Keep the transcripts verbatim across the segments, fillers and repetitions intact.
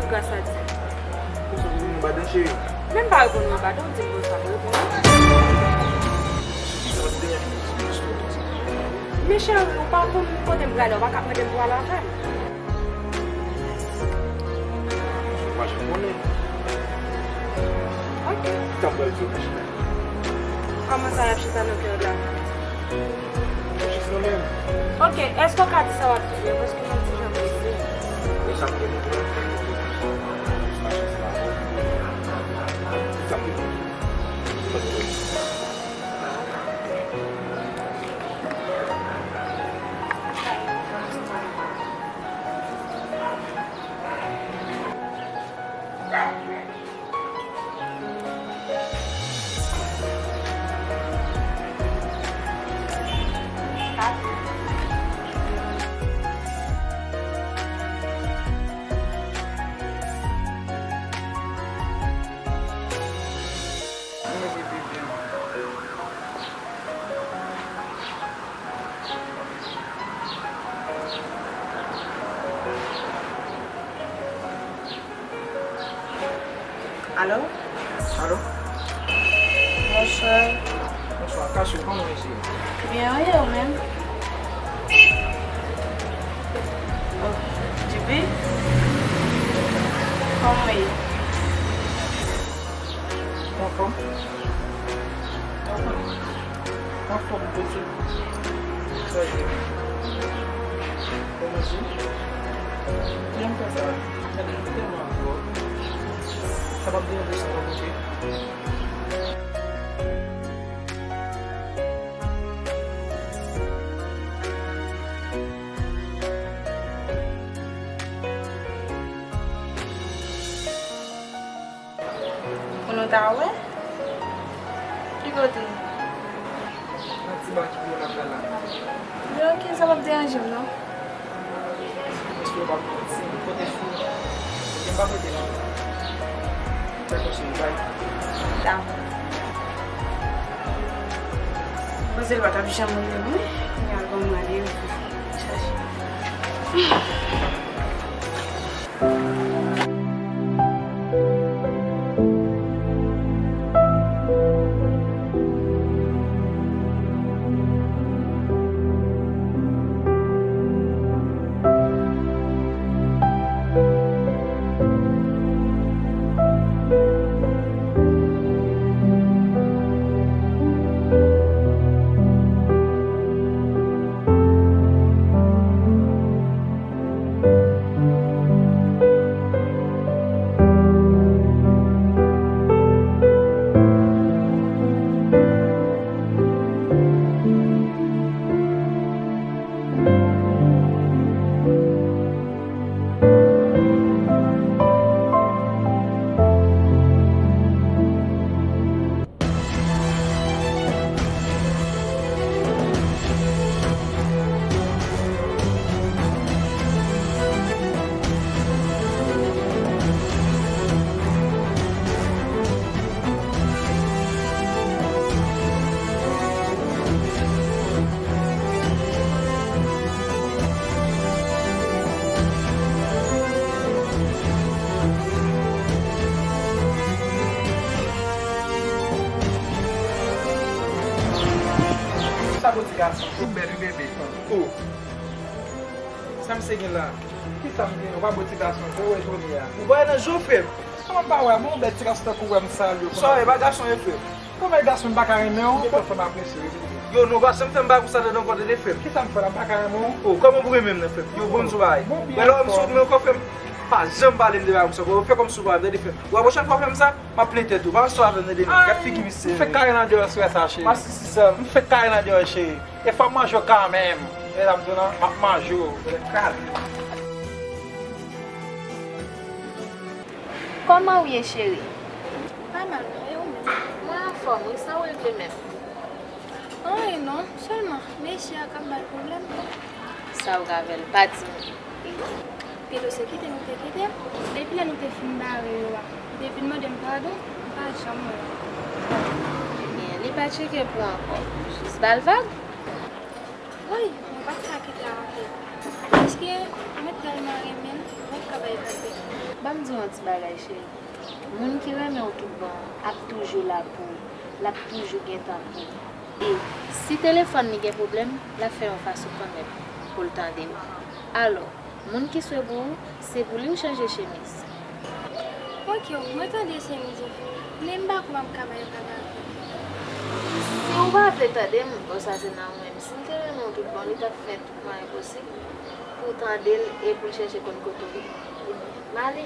Gras a Dye. Konsa w vin anba dan, cheri? Men m pa reponn ou anba dan, w di m bonswa, m reponn ou. Sou ki sa w ap dèyè m? Mecheri, ou pa konn kote m prale, ou pa ka mande m pou al avè m. Ou pa janm konnen. Ok. Sa m pral di w, mecheri. Kòman sa y ap chita nan kè w la? Jis nan men m. Ok, èske w ka di sa w ap di yo? Paske mwen ti jan prese. Bon, sa m te di w. Sa m te di w. Alo? Alo? Bonswa. Bonswa, Kachou, kòman w ye? Byen, e ou menm? Oh, Djibi? Kòman w ye? Anfòm? Anfòm. Anfòm, kote? Sa ye? Kòman se? Kijan m fè sa? Gade, m tèlman anfòm. Sa p ap deranje w, sa p ap oke. Pou nou ta wè? Ki kote? Nan ti ba ki gen nan la. Yo, ok, sa p ap deranje m, non. Mesye, w pa konn si m pote sou. Pote m pa pote, non. Fè konsa, bay. Dakò. Manzè pa t ap janm rele m, wi. Kounye a, ban m ale, wi. Chache. Sa bon ti gason, ou bèl wi bebe. Oh. Sa misye gen la? Kisa m gen? Ou pa bon ti gason, jan w wè jodi a. Ou pa wè nan je w, frè m? Kòman m pa wè? Bon, bèl ti gason tankou w wè m sa yo. Sa w wè, e pa gason yo, frè m. Kòman e gason m pa ka renmen w? Ou gen fanm apresye w. Yo, non, pa janm fè m bagay konsa tande ankò, tande, frè m. Kisa m fè la? M pa ka renmen w? Oh, kòman pou renmen m nan, frè m? Yo, bon, sou bagay. Bon, byen. Wè lè w wè m sou men ankò, frè m. Pa janm pale m de bagay konsa ankò. Fè kòm si w pa renmen, tande, frè m. Wè, pwochèn fwa, frè m, sa, m ap plen tèt ou. Pa janm sou avè m, tande, frè m. Gad figi misye. M fè kare nan deyò, frè sa, cheri. Masisi sa. M fè kare nan deyò, cheri. E fò m manje w kanmenm. E sa m di w nan, m ap manje w. Kal. Kòman w ye, cheri? Pa mal, non, e ou menm? Mwen anfòm, wi, sa w regle menm? Anyen, non, sèlman, mesye a k ap bay pwoblèm. Sa w gen avè l, pa di m. Pito se kite nou te kite l. Depi lè nou te fin bare yo a, li te vin mande m padon, m pa janm wè l. Ebyen, li pa tcheke pou ankò. Jis ba l vag. Woy, mwen pa t ka kite a antre. Paske mwen tèlman renmen l, mwen pa bay vag. Ban m di w yon ti bagay, cheri. Moun ki renmen w tout bon ap toujou la pou ou, l ap toujou gentan pou ou. E si telefòn li gen pwoblèm, l ap fè yon fason kanmenm pou l tande w. Alò, moun ki swe pou ou, se pou li w chanje chemiz. Ok, mwen tande chemiz ou, men m pa kwè m ka bay vag avè w. Si w pa vle tande m, bon, sa se nan ou menm. Si m te renmen w tout bon, li t ap fè tout mwayen posib pou w tande l e pou l chèche konn kote w ye. M ale.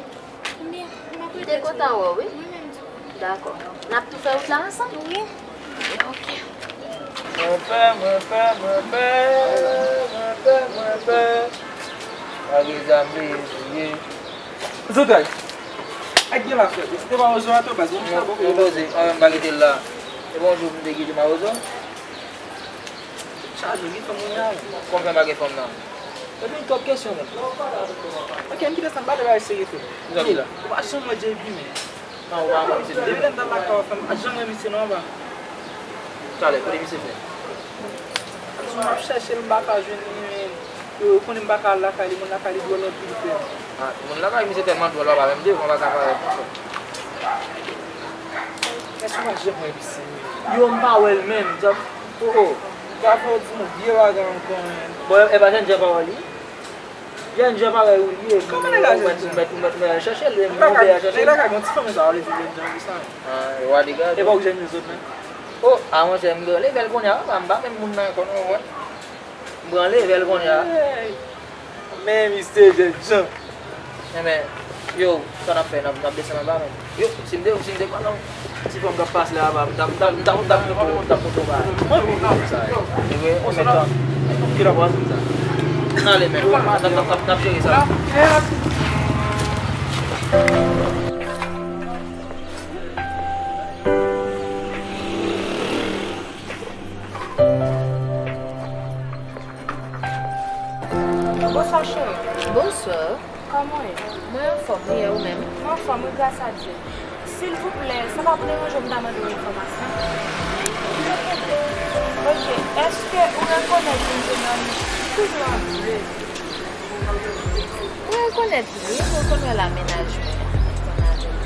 Konbyen? M ap rete. M te kontan wè w, wi. Mwen menm tou. Dakò. N ap tou fè wout la ansanm? Wi. Ok. Mwen pè, mwen pè, mwen pè, mwen pè, mwen pè. Malgre zam li touye. Zotay, ak gen la frè, ou te mawozo a tou, baz, mwen sa poko. Mwen poze, mwen menm pa kite l la. E bon jou pou m te kite mawozo. Chaje, gen fanm mwen la. Kòman fè m pa gen fanm nan? Epi yon twòp kesyon menm. Ok, m kite sa, m pa de bagay serye tou. Ou pa janm wè J P men. Non, ou pa wè misye. Depi lè m t al lakay w, frè m, m pa janm wè misye non anba. Talè, kote misye fè? Ap di w m ap chèche l, m pa ka jwenn li, men yo konnen m pa ka al lakay li, moun lakay li dwòl anpil, frè m. Ah, moun lakay misye tèlman dwòl, w pa menm devan w pa ka parèt. Èske w pa janm wè misye? Yo, m pa wè l menm. Oh, oh. Sa fè w di m vye bagay ankò, men. Bon, e pa Jènjan pawòl li? Jènjan parèy ou li ye. Kòman nèg la Jènjan? Ou mèt, ou mèt, ou mèt al chèche l, men ou mèt al chèche l. Nèg la ka gen ti fanmi sa, w vle di Jènjan wi sa. Ah, e w a degade. E pa w k Jènjan sot, men. Oh, ah, monchè, m pran leve l kounye a, papa, m pa menm moun nan ankò non, wè. M pran leve l kounye a. Hey. Men misye Jènjan. Enben, yo, sa n ap fè, n ap, n ap desann anba menm. Yo, si m te, si m te konnen yon ti fanm k ap pase la anba, m t ap, m t ap, m t ap, m t ap montre w, m t ap montre w bagay. Mwen vin nan sa. E vre, enben tan. Ki la pran sa? N ale menm, n ap, n ap, n ap, n ap jere sa. Bonswa, cheri. Bonswa. Kòman w ye? Mwen anfòm, wi, e ou menm? Mwen anfòm, wi, gras a Dye. Silvouplè, sa p ap deranje w m ta mande w enfòmasyon? Ok, èske ou rekonèt yon jenòm ki toujou an ble? Mwen rekonèt li, wi, mwen konn wè l a mennaj mwen, mwen konn avè l.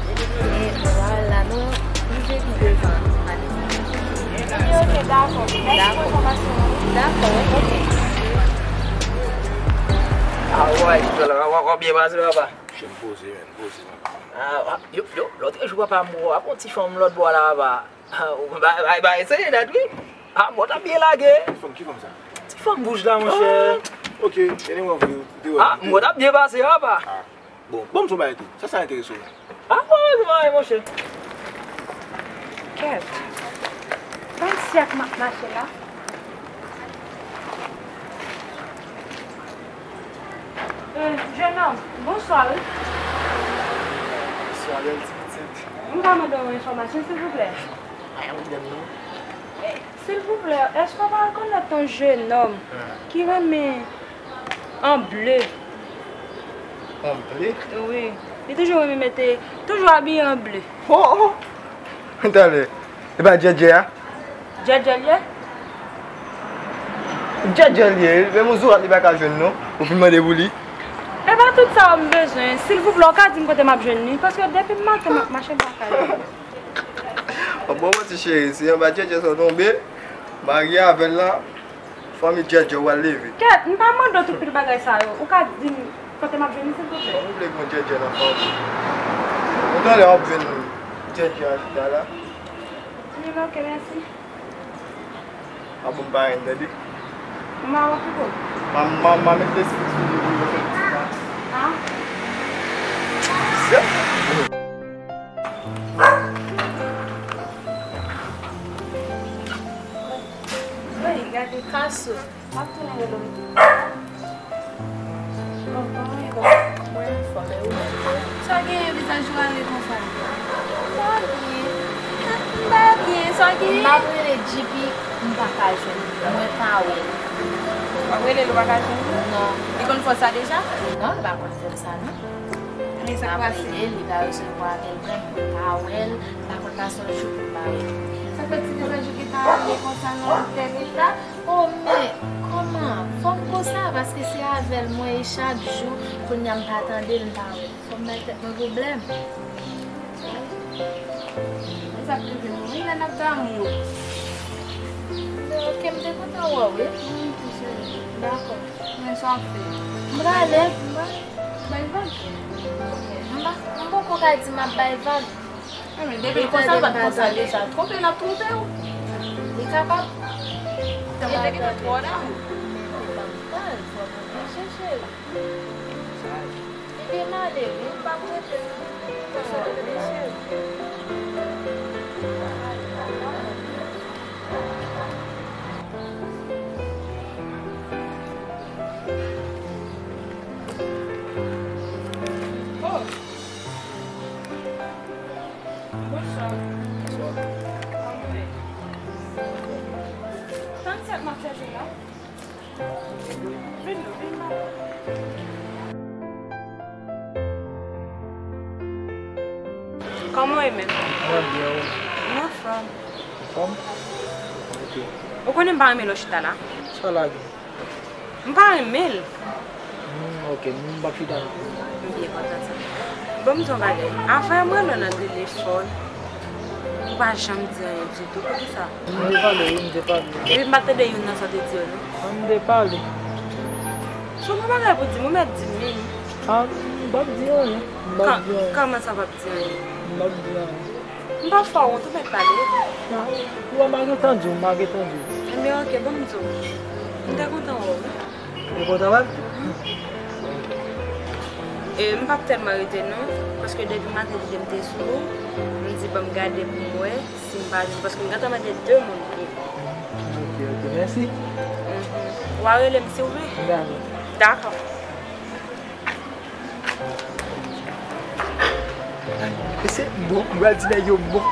E vwala, nou rive pi devan, nou pale. Ok, ok, dakò. Mèsi pou enfòmasyon an, wi. Dakò, ok. Ah, w wè, w byen pase, papa. Chen poze, men, poze, men. Ah, ah, yo, yo, lòt jou, papa, m wè w ap yon ti fanm lòt bò la, papa. Ah, bay, bay, bay, se nèt, wi. Ah, bon, t ap byen lage. Ki fanm, ki fanm sa? Ti fanm wouj la, monchè. Ah, ok, anyway, ou te wè. Ah, m wè t ap byen pase, papa. Ah, bon, bon, m son bagay tou. Sa, sa enterese w. Ah, wi, wi, wi, monchè. Kèt. Ban m si ak m ap mache la. Euh, jennonm, bonswa, wi. Bonswa, bèl ti pitit. M ka mande w enfòmasyon, silvouplè? Pa gen pwoblèm, non. Silvouplè, èske w pa rekonèt yon jennonm ki renmen an ble? An ble? Wi. Li toujou renmen mete, toujou abiye an ble. Oh, oh. Talè. E pa Djèdjè a? Djèdjè l ye? Djèdjè l ye, menm yon zourat li pa ka jwenn non. Ou fin mande pou li? E pa tout sa yo m bezwen. Silvouplè, w ka di m kote m ap jwenn li? Paske depi maten m ap mache m pa ka jwenn li. Bon, manti cheri, se anba Djèdjè sa w tonbe, marye avè l la, fanmi Djèdjè w al leve. Kèt, m pa mande w tout pil bagay sa yo. Ou ka di m kote m ap jwenn li, silvouplè? Bon, ou vle gen Djèdjè nan fanmi. Bon, talè w ap jwenn Djèdjè a chita la. Wi, ok, mèsi. A bon, m pa renmen tande. M a wè pito. M a, m a, m a met lespri sou li pou yo fè ti pa. Ah. Wi, gade. Kasou. M ap tounen rele w. Bon, kòman w ye, kòman? Mwen anfòm, e ou menm? Sa w genyen, vizaj ou rale konsa? M pa byen. M pa byen, sa w genyen? M ap rele Djipi, m pa ka jwenn li, mwen pa wè l. W ap rele l, ou pa ka jwenn li? Non. Li konn fè w sa deja? Non, li pa konn fè m sa, non. Men sa k pase? M ap rele l, li pa resevwa apèl mwen, mwen pa wè l, m pa konn pase yon jou pou m pa wè l. Sa fè ti vizaj ou gentan rale konsa nan yon tèl eta? Oh, men, kòman? Fò m Konsa, paske se avè l mwen ye chak jou, kounye a m pa tande l, m pa wè l. Fò m bay tèt mwen pwoblèm. E sa k rive nou wi, lè n ap damou. Ok, m te kontan wè w wi. Dakò. Men sa w ap fè? M prale. Bay vag. M pa, m poko ka di m ap bay vag. Wi, men depi l konsa, l pa t konsa deja. Twonpe l ap twonpe w. Li kapab. Li te gentan twò damou. Li pa m pral, fò mwen byen chèche l. Li byen male, wi, m p ap rete non. Fò mwen byen chèche l. Oh. Bonswa. Bonswa. Kòman w ye? Trannsèt m ap chèche la. Vin non, vin la. Kòman w ye menm? Mwen byen, wi. M anfòm. Anfòm? Ok. Ou konnen m pa renmen lè w chita la. Sa lage? M pa renmen l. Hmm, ok, m p ap chita non. M byen kontan sa. Bon, m di w yon bagay. Avan m rele w nan telefòn, ou pa janm di anyen ditou. Poukisa? M te pale, wi, m te pale. Epi m pa t tande youn nan sa w te di yo, non? M te pale. Si w gen bagay pou di m, ou mèt di m li. A, m p ap di anyen. M p ap di anyen. Kòman sa w p ap di anyen? M p ap di anyen. M pa fè w wont, ou mèt pale. Non, ou wè, m a gentan di w, m a gentan di w. Enben, ok, ban m di w. M te kontan wè w, wi. Ou kontan wè m? E, m p ap tèlman rete, non, paske depi maten, lide m te sou ou, m di, ban m gade pou m wè si m pa jwenn, paske m gentan mande de moun pou ou. Ok, ok, mèsi. Mhm. W a rele m, si w vle. Dakò. Dakò. Mesye, m bon, m pral di nèg yo m bon.